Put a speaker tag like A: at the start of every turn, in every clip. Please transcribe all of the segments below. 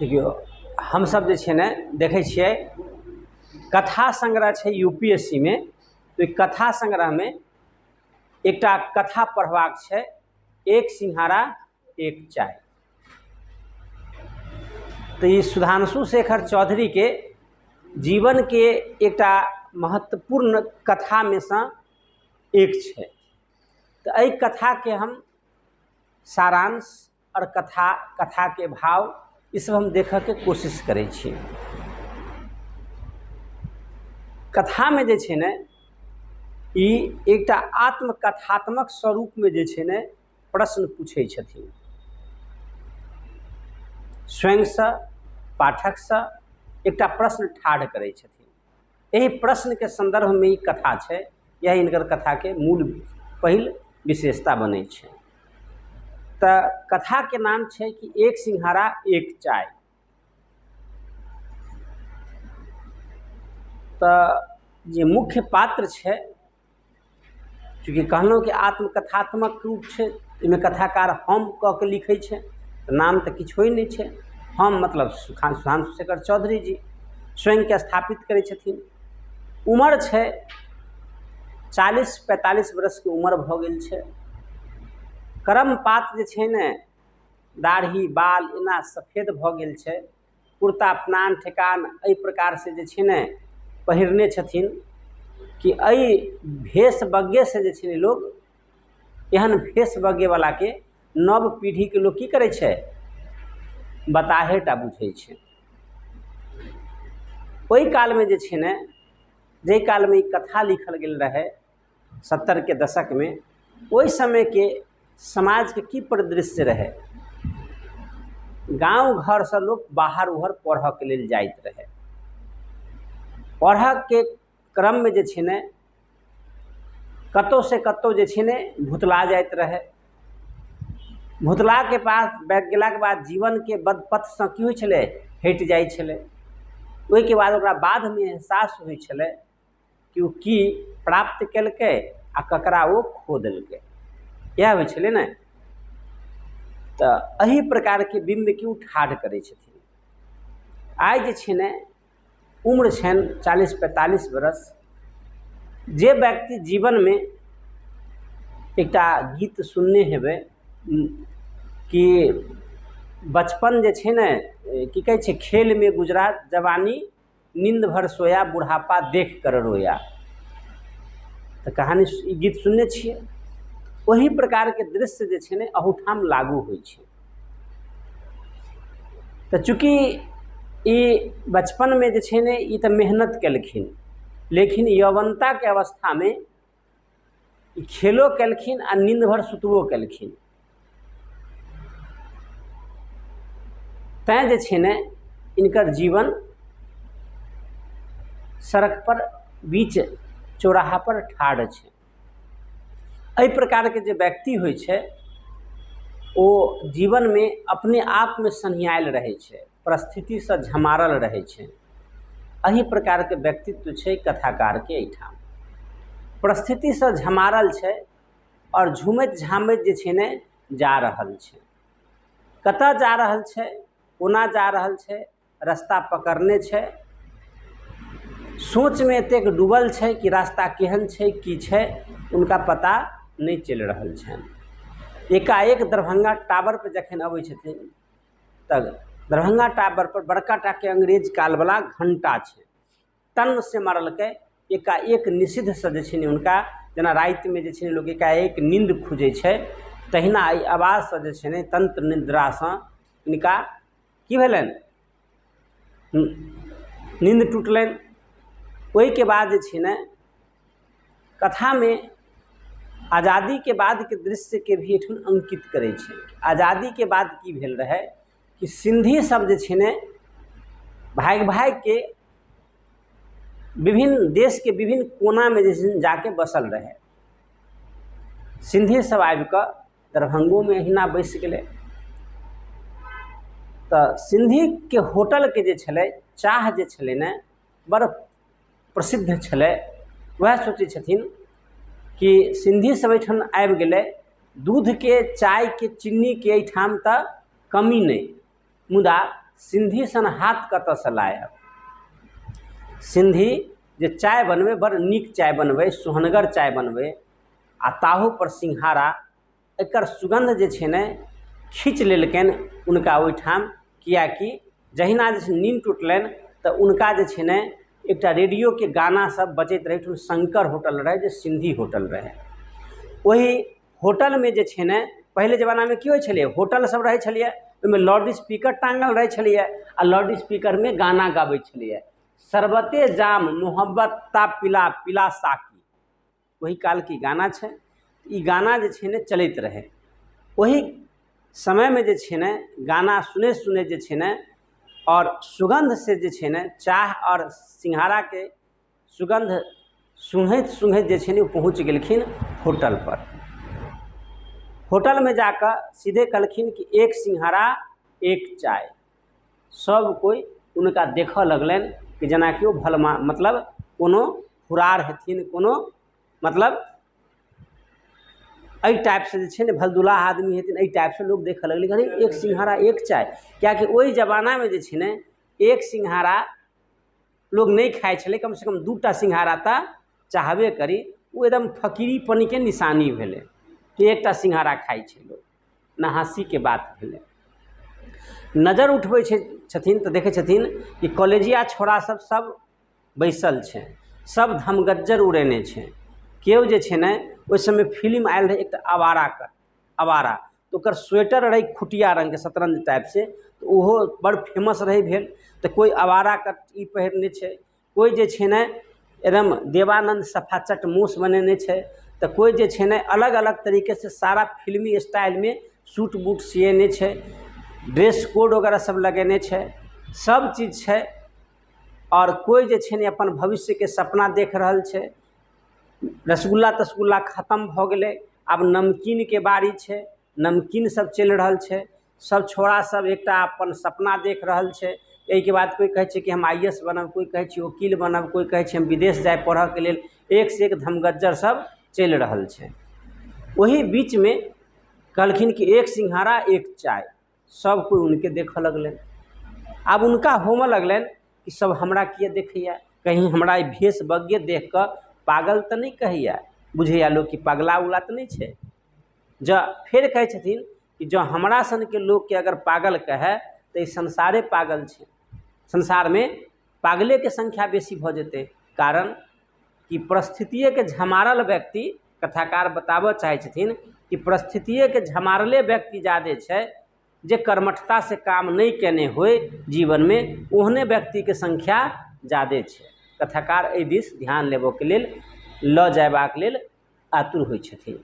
A: देखियौ, हमसभ जे छै ने देखै छियै कथा संग्रह छै यूपीएससी मे, ओहि कथा संग्रहमे एकटा कथा पढ़बाक छै, एक सिंघाड़ा एक चाय। तऽ ई सुधांशु शेखर चौधरीके जीवनके एकटा महत्वपूर्ण कथामे सँ एक छै। तऽ एहि कथाके हम सारांश आओर कथाके भाव ईसभ हम देखयके कोशिश करै छी। कथामे जे छै ने ई एकटा आत्मकथात्मक स्वरूपमे जे छै ने प्रश्न पूछै छथिन, स्वयंसँ पाठकसँ एकटा प्रश्न ठाढ़ करै छथिन। एहि प्रश्नके सन्दर्भमे ई कथा छै, यह हिनकर कथाके मूल पहिल विशेषता बनै छै। तऽ कथाके नाम छै कि एक सिंघाड़ा एक चाय। तऽ जे मुख्य पात्र छै, चूँकि कहलहुँ कि आत्मकथात्मक रूप छै, एहिमे कथाकार हम कऽ के लिखै छै, तऽ नाम तऽ किछु होइ नहि छै। हम मतलब सुधांशु शेखर चौधरी जी स्वयंके स्थापित करै छथिन। उम्र छै 40-45 वर्षके उम्र भऽ गेल छै। कर्मपात जे छै ने, दाढ़ी बाल एना सफेद भऽ गेल छै, कुर्ता फलान ठेकान एहि प्रकारसँ जे छै ने पहिरने छथिन कि एहि भेष बग्गेसँ जे छै ने लोग, एहन भेष बग्गेवलाके नव पीढ़ीके लोग की करै छै, बताहे टा बुझै छै। ओहि कालमे जे छै ने, जाहि कालमे ई कथा लिखल गेल रहै 70के दशकमे, ओहि समयके समाजके की परिदृश्य रहै, गाँव घरसँ लोक बाहर उहर पढ़ऽके लेल जाइत रहै। पढ़ऽके क्रममे जे छै ने कतहु से कतहु जे छै ने भुतला जाइत रहै। भुतलाके पास गेलाके बाद जीवनके बदपथसँ की होइ छलै, हटि जाइ छलै। ओहिके बाद ओकरा बादमे एहसास होइ छलै कि ओ की प्राप्त केलकै आ ककरा ओ खो देलकै, इएह होइ छलै ने। तऽ एहि प्रकारके बिम्बके ओ ठाढ़ करै छथिन। आइ जे छै ने उम्र छनि 40-45 बरस। जे व्यक्ति जीवनमे एकटा गीत सुनने हेबै कि बचपन जे छै ने की कहै छै, खेलमे गुजरा जवानी, नींद भर सोया, बुढ़ापा देख कर रोया। तऽ कहानी ई गीत सुनने छियै। ओही प्रकारके दृश्य जे छै ने अहूठाम लागू होइ छै। तऽ चूँकि ई बचपनमे जे छै ने ई तऽ मेहनत केलखिन, लेकिन यौवनताके अवस्थामे ई खेलो केलखिन आ नींद भर सुतबो केलखिन। तैँ जे छै ने इनकर जीवन सड़क पर बीच चौराहा पर ठाढ़ छै। एहि प्रकारके जे व्यक्ति होइ छै ओ जीवनमे अपने आपमे सन्हियायल रहै छै, परिस्थितिसँ झमारल रहै छै। एहि प्रकारके व्यक्तित्व छै कथाकारके एहिठाम। परिस्थितिसँ झमारल छै आओर झुमैत झामैत जे छै ने जा रहल छै। कतऽ जा रहल छै, कोना जा रहल छै, रास्ता पकड़ने छै, सोचमे एतेक डूबल छै कि रास्ता केहन छै की छै उनका पता नहि चलि रहल छनि। एकाएक दरभंगा टावर पर जखन अबै छथिन तब दरभंगा टावर पर बड़का टाके अंग्रेज कालवला घंटा छै, तन से मारलकै। एकाएक निषिद्धसँ जे छै ने हुनका, जेना रातिमे जे छै ने लोक एकाएक नींद खुजै छै, तहिना एहि आवाजसँ जे छै ने तंत्र निद्रासँ हिनका की भेलनि, नींद टूटलनि। ओहिके बाद जे छै ने कथामे आज़ादीके बादके दृश्यके भी एहिठाम अंकित करै छै। आज़ादीके बाद की भेल रहै कि सिंधी सब जे छै ने भागि भागिके विभिन्न देशके विभिन्न कोनामे जे छै जाके बसल रहै। सिंधी सब आबिकऽ दरभंगोमे अहिना बसि गेलै। तऽ सिंधीके होटलके जे छलै चाह जे छलै ने बड़ प्रसिद्ध छलै। वएह सोचै छथिन कि सिंधी सब एहिठाम आबि गेलै, दूधके चायके चिन्नीके एहिठाम तऽ कमी नहि, मुदा सिन्धी सन हाथ कतऽसँ लायब। सिन्धी जे चाय बनबै, बड़ नीक चाय बनबै, सोहनगर चाय बनबै, आ ताहू पर सिंघाड़ा, एकर सुगन्ध जे छै ने खींच लेलकनि हुनका ओहिठाम। कियाकि जहिना जे छै नींद टूटलनि तऽ हुनका जे छै ने एकटा रेडियोके गाना सब बजैत रहै। ओहिठाम शंकर होटल रहै, जे सिन्धी होटल रहै। ओहि होटलमे जे छै ने पहिले जमानामे की होइ छलै, होटल सब रहै छलैए, ओहिमे लाउड स्पीकर टाँगल रहै छलैए आ लाउड स्पीकरमे गाना गाबै छलैए, शरबते जाम मोहब्बत ता पिला पिला साकी। ओहि कालके गाना छै। ई गाना जे छै ने चलैत रहै। ओहि समयमे जे छै ने गाना सुनैत सुनैत जे छै ने और सुगन्ध से जे छै ने चाह और सिंघाड़ाके सुगन्ध सुँघैत सुँघैत जे छै ने ओ पहुँच गेलखिन होटल पर। होटलमे जाकऽ सीधे कहलखिन कि एक सिंघाड़ा एक चाय। सब कोइ हुनका देखऽ लगलनि कि जेनाकि ओ भलमा मतलब कोनो फुरार हेथिन, कोनो मतलब एहि टाइपसँ जे छै ने भलदुलाह आदमी हेथिन, एहि टाइपसँ लोक देखऽ लगलै। अरे एक सिंघाड़ा एक चाय, कियाकि ओहि जमानामे जे छै ने एक सिंघाड़ा लोक नहि खाइ छलै, कमसँ कम 2टा सिंघाड़ा तऽ चाहबे करी। ओ एकदम फकीरीपनीके निशानी भेलै कि एकटा सिंघाड़ा खाइ छै लोक, नहासीके बात भेलै। नजर उठबै छथिन तऽ देखै छथिन कि कॉलेजिया छोड़ा सब सब बैसल छै, सब धमगज्जर उड़ेने छै। केओ जे छै ने ओहि समय फिल्म आयल रहै एकटा आवारा का आवारा, तऽ ओकर स्वेटर रहै खुटिया रङ्गके शतरंज टाइपसँ, तऽ ओहो बड़ फेमस रहै भेल। तऽ कोइ आवारा कट ई पहिरने छै, कोइ जे छै ने एकदम देवानंद सफाचट मूस बनेने छै, तऽ कोइ जे छै ने अलग अलग तरीके से सारा फिल्मी स्टाइलमे सूट बूट सियेने छै, ड्रेस कोड वगैरह सब लगेने छै, सब चीज छै। और कोइ जे छै ने अपन भविष्यके सपना देख रहल छै। रसगुल्ला तसगुल्ला खतम भऽ गेलै, आब नमकीनके बारी छै, नमकीन सब चलि रहल छै। सब छोड़ा सब एकटा अपन सपना देख रहल छै। एहिके बाद कोइ कहै छै कि हम IS बनब, कोइ कहै छै वकील बनब, कोइ कहै छै हम विदेश जाय पढ़ऽके लेल। एक से एक धमगज्जर सब चलि रहल छै। ओही बीचमे कहलखिन कि एक सिंघाड़ा एक चाय। सब कोइ उनके देखऽ लगलनि। आब उनका होमऽ लगलनि कि सब हमरा किए देखैया, कहीं हमरा ई भेष बग्गे देख कऽ पागल तऽ नहि कहैया, बुझैया लोक कि पगला उगला तऽ नहि छै। जँ फेर कहै छथिन कि जँ हमरा सनके लोकके अगर पागल कहै तऽ ई संसारे पागल छै, संसारमे पागलेके संख्या बेसी भऽ जेतै। कारण कि परिस्थितिएके झमारल व्यक्ति, कथाकार बताबऽ चाहै छथिन कि परिस्थितिएके झमारले व्यक्ति जादे छै, जे कर्मठता से काम नहि केने होय जीवनमे, ओहने व्यक्तिके संख्या जादे छै। कथाकार एहि दिस ध्यान लेबऽके लेल, लऽ जयबाक लेल आतुर होइ छथिन।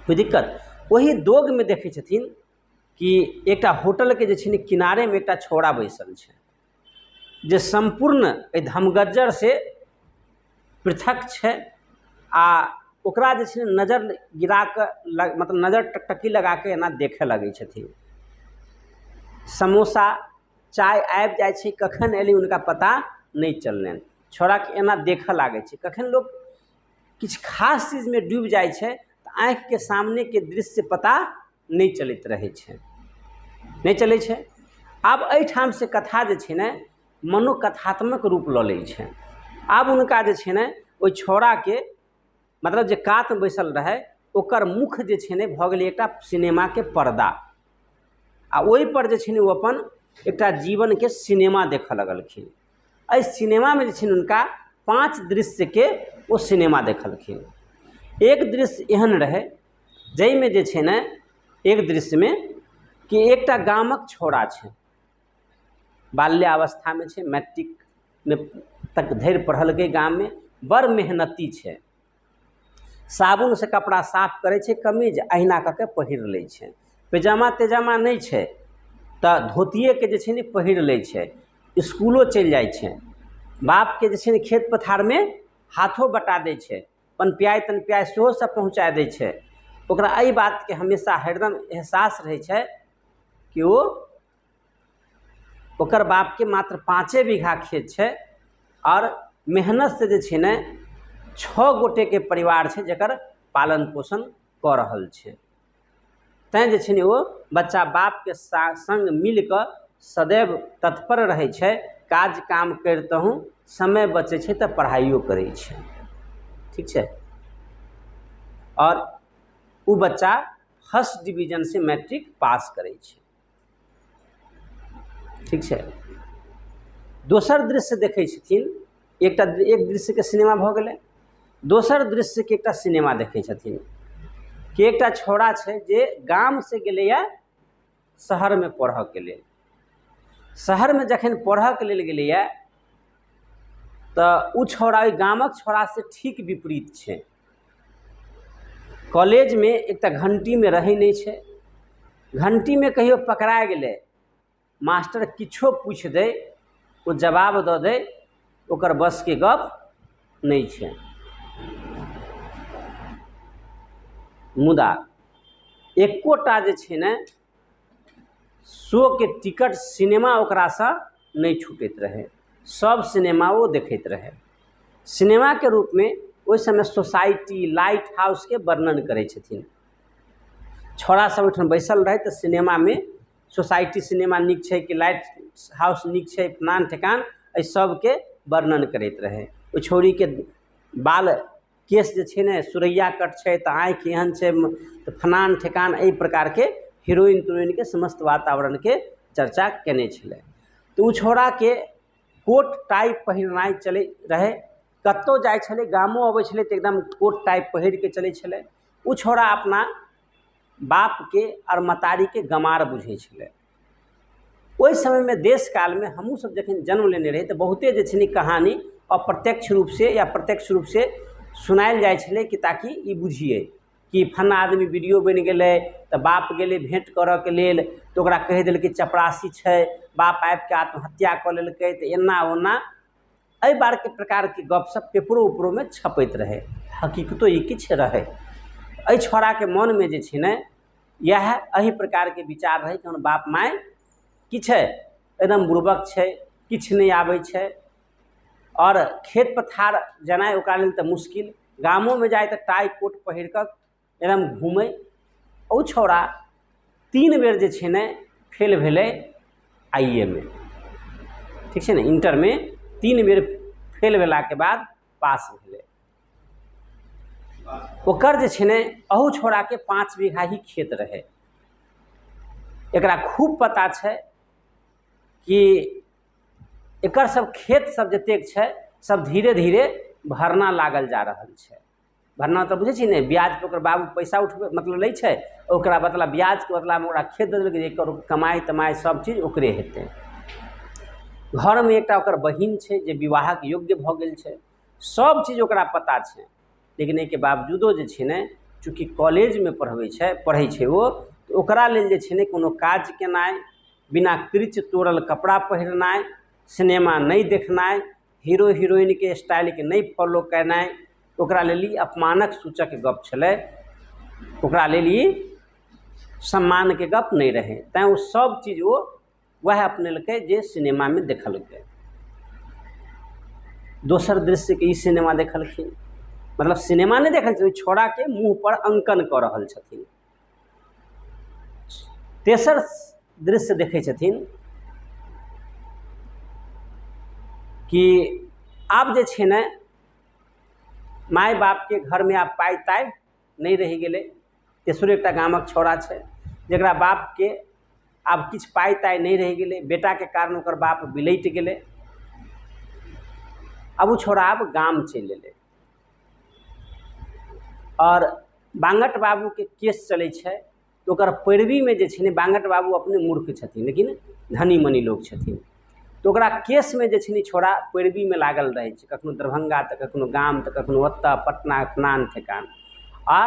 A: कोइ दिक्कत ओही दोगमे देखै छथिन कि एकटा होटलके जे छै ने किनारेमे एकटा छौड़ा बैसल छै, जे सम्पूर्ण एहि धमगज्जर से पृथक छै। आ ओकरा जे छै नजर गिरा कऽ मतलब नजर टकटकी लगा कऽ एना देखऽ लगै छथिन। समोसा चाय आबि जाइ छै, कखन एलै हुनका पता नहि चललनि। छौड़ाके एना देखऽ लागै छै। कखन लोक किछु खास चीजमे डूबि जाइ छै तऽ आँखिके सामनेके दृश्य पता नहि चलैत रहै छै, नहि चलै छै। आब एहिठाम से कथा जे छै ने मनोकथात्मक रूप लऽ लै छै। आब हुनका जे छै ने ओहि छौड़ाके मतलब जे कातमे बैसल रहै ओकर मुख जे छै ने भऽ गेलै एकटा सिनेमाके पर्दा, आ ओहिपर जे छै ने ओ अपन एकटा जीवनके सिनेमा देखऽ लगलखिन। एहि सिनेमामे जे छै ने हुनका 5 दृश्यके ओ सिनेमा देखलखिन। एक दृश्य एहन रहै जाहिमे जे छै ने एक दृश्यमे कि एकटा गामक छौड़ा छै, बाल्यावस्थामे छै, मैट्रिकमे तक धरि पढ़लकै गाममे, बड़ मेहनती छै। साबुनसँ कपड़ा साफ करै छै, कमीज अहिना कऽ के पहिर लै छै, पैजामा तेजामा नहि छै तऽ धोतिएके जे छै ने पहिर लै छै, स्कूलो चलि जाइ छै। बापके जे छै ने खेत पथारमे हाथो बटा दै छै, पनपियाइ तनपियाइ सेहो सब पहुँचा दै छै। ओकरा एहि बातके हमेशा हरदम एहसास रहै छै कि ओ ओकर बापके मात्र 5 बीघा खेत छै और मेहनत से जे छै ने 6 गोटेके परिवार छै जकर पालन पोषण कऽ रहल छै। तैँ जे छै ने ओ बच्चा बापके संग मिल कऽ सदैव तत्पर रहै छै, काज काम करितहुँ समय बचै छै तऽ पढ़ाइयो करै छै। ठीक छै। आओर ओ बच्चा फर्स्ट डिवीजन से मैट्रिक पास करै छै। ठीक छै। दोसर दृश्य देखै छथिन, एक दृश्यके सिनेमा भऽ गेलै। दोसर दृश्यके एकटा सिनेमा देखै छथिन कि एकटा छौड़ा छै जे गामसँ गेलैए शहरमे पढ़ऽके लेल। शहरमे जखन पढ़ऽके लेल गेलैए तऽ ओ छौड़ा ओहि गामक छौड़ासँ ठीक विपरीत छै। कॉलेजमे एकटा घंटीमे रहै नहि छै, घंटीमे कहियो पकड़ा गेलै, मास्टर किछो पूछि दै ओ जवाब दऽ दै, ओकर बसके गप नहि छै। मुदा एकोटा जे छै ने शोके टिकट सिनेमा ओकरासँ नहि छूटैत रहै, सब सिनेमा ओ देखैत रहै। सिनेमाके रूपमे ओहि समय सोसाइटी लाइट हाउसके वर्णन करै छथिन। छौड़ा सब ओहिठाम बैसल रहै तऽ सिनेमामे सोसाइटी सिनेमा नीक छै कि लाइट हाउस नीक छै, फलान ठेकान, एहि सबके वर्णन करैत रहै। ओहि छौड़ीके बाल केश जे छै ने सुरैया कट छै तऽ आँखि एहन छै तऽ फलान ठेकान, एहि प्रकारके हीरोइन तुरोइनके समस्त वातावरणके चर्चा केने छलै। तऽ ओ छौड़ाके कोट टाइ पहिरनाइ चलै रहै, कतहु जाइ छलै, गामो अबै छलै तऽ एकदम कोट टाइ पहिरके चलै छलै। ओ छौड़ा अपना बापके आओर मतारीके गमार बुझै छलै। ओहि समयमे देश कालमे हमहूँ सब जखन जन्म लेने रही तऽ बहुते जे छै ने कहानी अप्रत्यक्ष रूपसँ या प्रत्यक्ष रूपसँ सुनायल जाइ छलै कि ताकि ई बुझियै कि फन्ना आदमी वीडियो बनि गेलै तऽ बाप गेलै भेँट करऽके लेल तऽ ओकरा कहि देलकै चपरासी छै, बाप आबिके आत्महत्या कऽ लेलकै तऽ एना ओना, एहि बारके प्रकारके गपसप पेपरो उपरोमे छपैत रहै। हकीकतो ई किछु रहै। एहि छौड़ाके मोनमे जे छै ने इएह एहि प्रकारके विचार रहै कि हमर बाप माय की छै, एकदम बुड़बक छै, किछु नहि आबै छै, आओर खेत पथार जेनाइ ओकरा लेल तऽ मुश्किल, गामोमे जाइ तऽ टाइ कोट पहिर कऽ एकदम घूमै। ओ छौड़ा 3 बेर जे छै ने फेल भेलै आइ ए मे, ठीक छै ने, इंटरमे 3 बेर फेल भेलाके बाद पास भेलै। ओकर जे छै ने अहू छौड़ाके 5 बीघा ही खेत रहै। एकरा खूब पता छै कि एकर सब खेत सब जतेक छै सब धीरे धीरे भरना लागल जा रहल छै। भरना तऽ बुझै छी ने, ब्याज पर ओकर बाबू पैसा उठबै मतलब लै छै, ओकरा बदला ब्याजके बदलामे ओकरा खेत दऽ देलकै, एकर कमाइ तमाइ सब चीज ओकरे हेतै। घरमे एकटा ओकर बहिन छै जे विवाहक योग्य भऽ गेल छै, सब चीज ओकरा पता छै, लेकिन एहिके बावजूदो जे छै ने चूँकि कॉलेजमे पढ़ै छै ओ, तऽ ओकरा लेल जे छै ने कोनो काज केनाइ, बिना क्रिच तोड़ल कपड़ा पहिरनाइ, सिनेमा नहि देखनाइ, हीरो हीरोइनके स्टाइलके नहि फॉलो केनाइ, ओकरा लेल ई अपमानक सूचक गप छलै, ओकरा लेल ई सम्मानके गप नहि रहै। तैँ ओ सब चीज ओ वएह अपनेलकै जे सिनेमामे देखलकै। दोसर दृश्यके ई सिनेमा देखलखिन, मतलब सिनेमा नहि देखल, ओहि छौड़ाके मुँह पर अंकन कऽ रहल छथिन। तेसर दृश्य देखै छथिन कि आब जे छै ने माय बापके घरमे आब पाइ ताइ नहि रहि गेलै। तेसरो एकटा गामक छौड़ा छै जकरा बापके आब किछु पाइ ताइ नहि रहि गेलै, बेटाके कारण ओकर बाप बिलटि गेलै। आब ओ छौड़ा आब गाम चलि एलै आओर बांगट बाबूके केस चलै छै तऽ ओकर पैरवीमे जे छै ने बांगट बाबू अपने मूर्ख छथिन लेकिन धनी मनी लोक छथिन, तऽ ओकरा केसमे जे छै ने छौड़ा पैरवीमे लागल रहै छै, कखनो दरभंगा तऽ कखनो गाम तऽ कखनो ओतऽ पटना फलान ठेकान, आ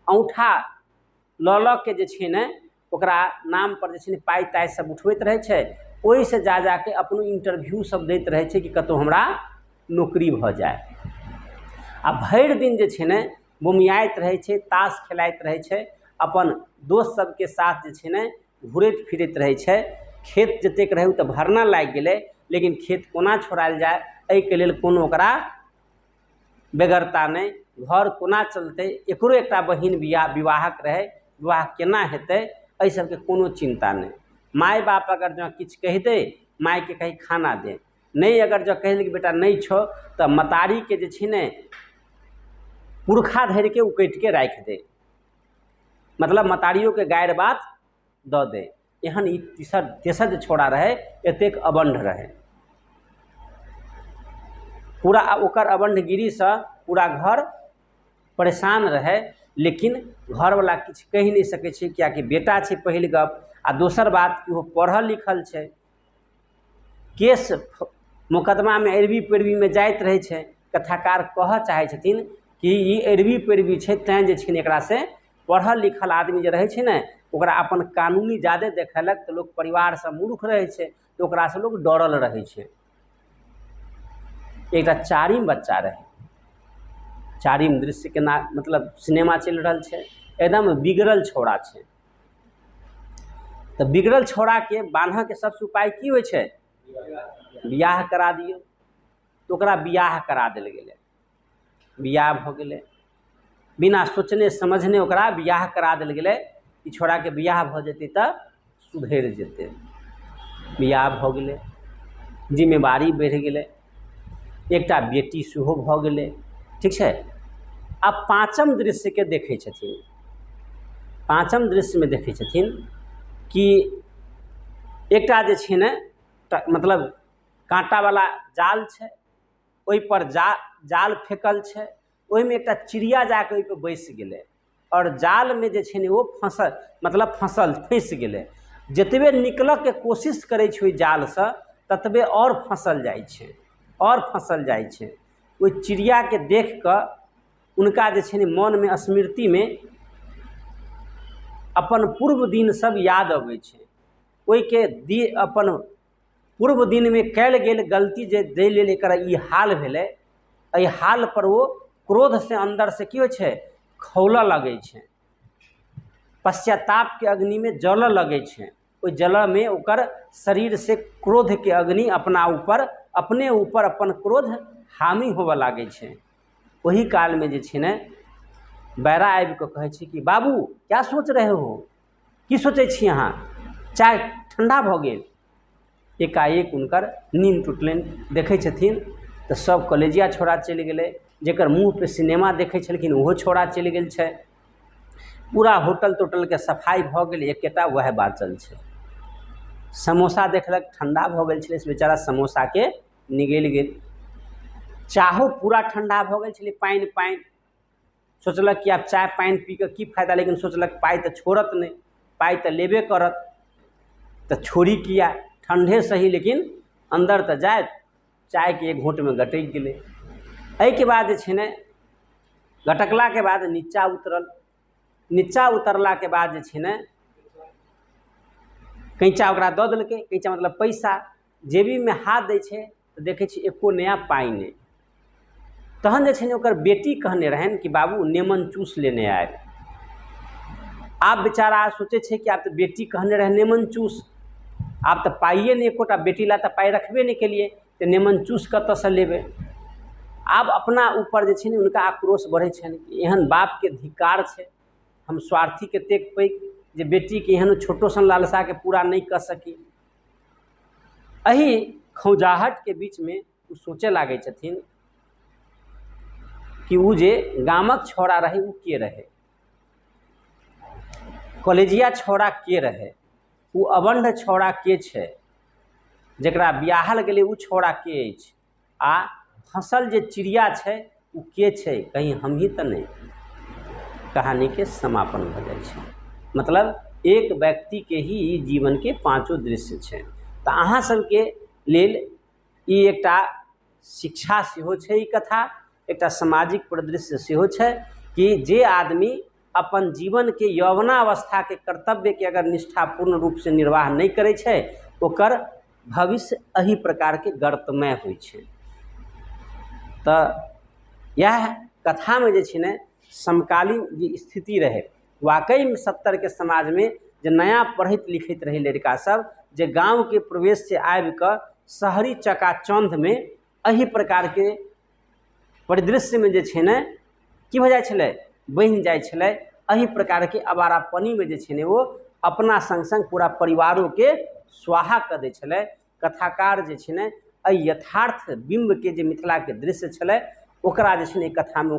A: औँठा लऽ लऽ के जे छै ने ओकरा नाम पर जे छै ने पाइ ताइ सब उठबैत रहै छै। ओहिसँ जा जाके अपनो इंटरव्यू सब दैत रहै छै कि कतहु हमरा नौकरी भऽ जाय। आ भरि दिन जे छै ने बोमियाइत रहै छै, ताश खेलाइत रहै छै, अपन दोस्त सबके साथ जे छै ने घुरैत फिरैत रहै छै। खेत जतेक रहै ओ तऽ भरना लागि गेलै, लेकिन खेत कोना छोड़ायल जाय एहिके लेल कोनो ओकरा बेगरता नहि, घर कोना चलतै, एकरो एकटा बहिन विवाहक रहै, विवाह केना हेतै, एहि सबके कोनो चिन्ता नहि। माय बाप अगर जँ किछु कहि दै, मायके कही खाना दे, नहि अगर जँ कहि देलकै बेटा नहि छौ, तऽ मतारीके जे छै ने पुरखा धरिके उकटिके राखि दै, मतलब मतारियोके गारि बात दऽ दै। एहन ई तेसर जे छौड़ा रहै एतेक अबण्ड रहै पूरा। ओकर अबण्डगिरीसँ पूरा घर परेशान रहै, लेकिन घरवला किछु कहि नहि सकै छै, किएकि बेटा छै पहिल गप, आ दोसर बात कि ओ पढ़ल लिखल छै, केस मोकदमामे अरबी पैरवीमे जाइत रहै छै। कथाकार कहऽ चाहै छथिन कि ई अरबी पैरवी छै, तैँ जे छै ने एकरासँ पढ़ल लिखल आदमी जे रहै छै ने ओकरा अपन कानूनी जादे देखेलक, तऽ लोक परिवारसँ मूर्ख रहै छै तऽ ओकरासँ लोक डरल रहै छै। एकटा चारिम बच्चा रहै, चारिम दृश्य केना मतलब सिनेमा चलि रहल छै, एकदम बिगड़ल छौड़ा छै। तऽ बिगड़ल छौड़ाके बान्हऽके सबसँ उपाय की होइ छै? बियाह करा दियौ। तऽ ओकरा बियाह करा देल गेलै, बियाह भऽ गेलै, बिना सोचने समझने ओकरा बियाह करा देल गेलै कि छौड़ाके बियाह भऽ जेतै तऽ सुधरि जेतै। बियाह भऽ गेलै, जिम्मेवारी बढ़ि गेलै, एकटा बेटी सेहो भऽ गेलै। ठीक छै। आब पाँचम दृश्यके देखै छथिन, पाँचम दृश्यमे देखै छथिन कि एकटा जे छै ने मतलब काँटावला जाल छै, ओहिपर जाल फेकल छै, ओहिमे एकटा चिड़िया जाके ओहिपर बैसि गेलै आओर जालमे जे छै ने ओ फँसल, मतलब फँसि गेलै। जतबे निकलऽके कोशिश करै छै ओहि जालसँ ततबे आओर फँसल जाइ छै, आओर फँसल जाइ छै। ओहि चिड़ियाके देख कऽ हुनका जे छै ने मोनमे स्मृतिमे अपन पूर्व दिन सब याद अबै छै। ओहिके अपन पूर्व दिनमे कयल गेल गलती जे जाहि लेल एकर ई हाल भेलै, एहि हाल पर ओ क्रोधसँ अन्दरसँ की होइ छै, खौलऽ लगै छै, पश्चातापके अग्निमे जलऽ लगै छै। ओहि जलऽमे ओकर शरीरसँ क्रोधके अग्नि अपना ऊपर अपने ऊपर अपन क्रोध हानि होबऽ लागै छै। ओहि कालमे जे छै ने बैरा आबि कऽ कहै छै कि बाबू क्या सोच रहे हो, की सोचै छी अहाँ, चाय ठण्डा भऽ गेल। एकाएक हुनकर नींद टूटलनि, देखै छथिन तऽ सब कॉलेजिया छौड़ा चलि गेलै, जकर मुँह पे सिनेमा देखै छलखिन ओहो छौड़ा चलि गेल छै, पूरा होटल तोटलके सफाइ भऽ गेल, एकेटा वएह बाँचल छै। समोसा देखलक ठण्डा भऽ गेल छलै, से बेचारा समोसाके निगलि गेल। चाहो पूरा ठण्डा भऽ गेल छलै, पानि पानि। सोचलक कि आब चाय पानि पी कऽ की फायदा, लेकिन सोचलक पाइ तऽ छोड़त नहि, पाइ तऽ लेबे करत, तऽ छोड़ी किया, ठण्डे सही लेकिन अन्दर तऽ जायत। चायके एक घोंटमे गटकि गेलै। एहिके बाद जे छै ने गटकलाके बाद नीचा उतरल, नीचा उतरलाके बाद जे छै ने कैँचा ओकरा दऽ देलकै, कैँचा मतलब पैसा। जेबीमे हाथ दै छै तऽ देखै छै एको नया पाइ नहि। तहन जे छै ने ओकर बेटी कहने रहनि कि बाबू नेमन चूस लेने आयब। आब बेचारा सोचै छै कि आब तऽ बेटी कहने रहै नेमन चूस, आब तऽ पाइए नहि एकोटा, बेटी ला तऽ पाइ रखबे नहि केलियै, तऽ नेमन चूस कतऽसँ लेबै। आब अपना ऊपर जे छै ने हुनका आक्रोश बढ़ै छनि कि एहन बापके धिक्कार छै, हम स्वार्थी कतेक पैघ जे बेटीके एहन छोटो सन लालसाके पूरा नहि कऽ सकी। एहि खौंझाहटके बीचमे ओ सोचऽ लागै छथिन कि ओ जे गामक छौड़ा रहै ओ के रहै, कॉलेजिया छौड़ा के रहै, ओ अबण्ड छौड़ा के छै, जकरा बियाहल गेलै ओ छौड़ा के अछि, आ फँसल जे चिड़िया छै ओ के छै, कहीं हमही तऽ नहि। कहानीके समापन भऽ जाइ छै। मतलब एक व्यक्तिके ही ई जीवनके पाँचो दृश्य छै। तऽ अहाँ सबके लेल ई एकटा शिक्षा सेहो छै, ई कथा एकटा सामाजिक परिदृश्य सेहो छै कि जे आदमी अपन जीवनके यौवनावस्थाके कर्तव्यके अगर निष्ठापूर्ण रूपसँ निर्वाह नहि करै छै, ओकर भविष्य एहि प्रकारके गर्तमय होइ छै। तऽ इएह कथामे जे छै ने समकालीन जे स्थिति रहै, वाकईमे 70 के समाजमे जे नया पढ़ैत लिखैत रहै लड़िका सब, जे गाँवके प्रवेशसँ आबिकऽ शहरी चकाचौंधमे एहि प्रकारके परिदृश्यमे जे छै ने की भऽ जाइ छलै, बनि जाइ छलै। एहि प्रकारके आवारापनीमे जे छै ने ओ अपना सङ्ग सङ्ग पूरा परिवारोके स्वाहा कऽ दै छलै। कथाकार जे छै ने एहि यथार्थ बिम्बके जे मिथिलाके दृश्य छलै ओकरा जे छै ने कथामे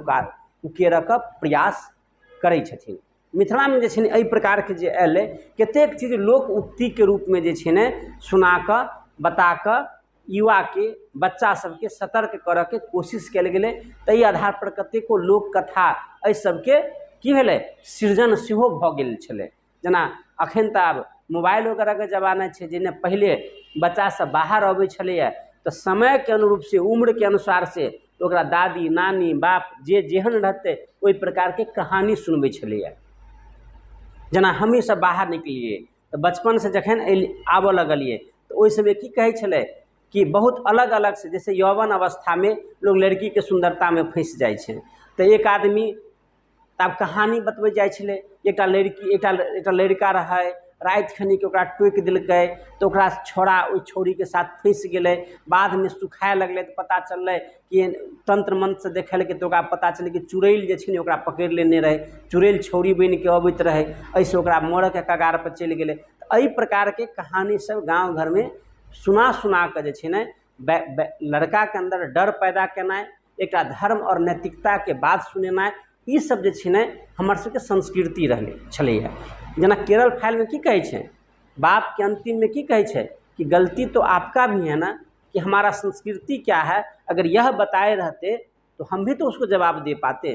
A: उकेरऽके प्रयास करै छथिन। मिथिलामे जे छै ने एहि प्रकारके जे अयलै कतेक चीज लोक उक्तिके रूपमे जे छै ने सुनाकऽ बताकऽ युवाके बच्चा सबके सतर्क करऽके कोशिश कयल गेलै। ताहि आधार पर कतेको लोक कथा एहि सबके की भेलै सृजन सेहो भऽ गेल छलै। जेना अखन तऽ आब मोबाइल वगैरहके जमाना छै, जेना पहिले बच्चा सब बाहर अबै छलैए तऽ समयके अनुरूप से उम्रके अनुसार से ओकरा दादी नानी बाप जे जेहन रहतै ओहि प्रकारके कहानी सुनबै छलैए। जेना हमही सब बाहर निकलियै तऽ बचपनसँ जखन आबऽ लगलियै तऽ ओहि समय की कहै छलै कि बहुत अलग अलग से, जैसे यौवन अवस्थामे लोग लड़कीके सुन्दरतामे फँसि जाइ छै तऽ एक आदमी आब कहानी बतबै जाइ छलै। एकटा लड़की एकटा लड़का रहै, राति खनिके ओकरा टोकि देलकै तऽ ओकरा छौड़ा ओहि छौड़ीके साथ फँसि गेलै। बादमे सुखाए लगलै तऽ पता चललै कि तंत्र मंत्रसँ देखेलकै तऽ ओकरा पता चललै कि चुड़ैल जे छै ने ओकरा पकड़ि लेने रहै, चुड़ैल छौड़ी बनिके अबैत रहै, एहिसँ ओकरा मरऽके कगार पर चलि गेलै। तऽ एहि प्रकारके कहानी सब गाँव घरमे सुना सुना कऽ जे छै ने लड़काके अन्दर डर पैदा केनाइ, एकटा धर्म आओर नैतिकताके बात सुनेनाइ, ई सब जे छै ने हमर सबके संस्कृति रहलै छलैए। जेना केरल फाइलमे की कहै छै, बापके अंतिममे की कहै छै कि गलती तो आपका भी है ना कि हमारा संस्कृति क्या है, अगर यह बताए रहते तो हम भी तो उसको जवाब दे पाते।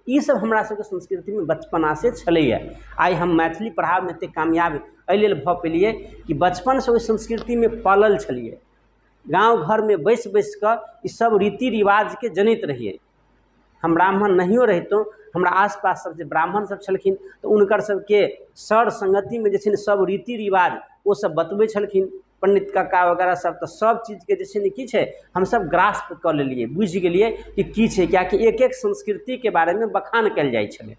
A: ई सब हमरा सबके संस्कृतिमे बचपनासँ छलैए। आइ हम मैथिली पढ़ाबैमे एतेक कामयाब एहि लेल भऽ पेलियै कि बचपनसँ ओहि संस्कृतिमे पलल छलियै। गाँव घरमे बैसि बैसि कऽ ई सब रीति रिवाजके जनैत रहियै। हम ब्राह्मण नहियो रहितहुँ हमरा आसपास सब जे ब्राह्मण सब छलखिन तऽ हुनकर सबके सर संगतिमे जे छै ने सब रीति रिवाज ओ सब बतबै छलखिन, पंडित काका वगैरह सब। तऽ सब चीजके जे छै ने की छै हमसब ग्रास्प कऽ लेलियै, बुझि गेलियै कि की छै, कियाकि एक एक संस्कृतिके बारेमे बखान कयल जाइ छलै।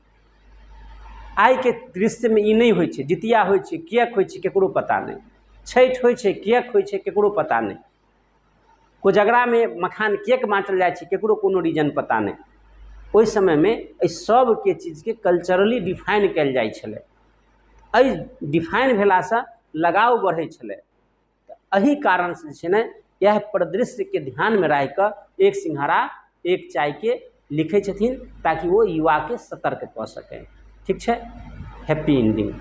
A: आइके दृश्यमे ई नहि होइ छै। जितिया होइ छै किएक होइ छै केकरो पता नहि, छठि होइ छै किएक होइ छै केकरो पता नहि, कोजगरामे मखान किएक बाँटल जाइ छै केकरो कोनो रीजन पता नहि। ओहि समयमे एहि सबके चीजके कल्चरली डिफाइन कयल जाइ छलै। एहि डिफाइन भेलासँ लगाव बढ़ै छलै। तऽ एहि कारणसँ जे छै ने इएह परिदृश्यके ध्यानमे राखिकऽ एक सिंघाड़ा एक चायके लिखै छथिन ताकि ओ युवाके सतर्क कऽ सकै। ठीक छै, हैप्पी एंडिंग।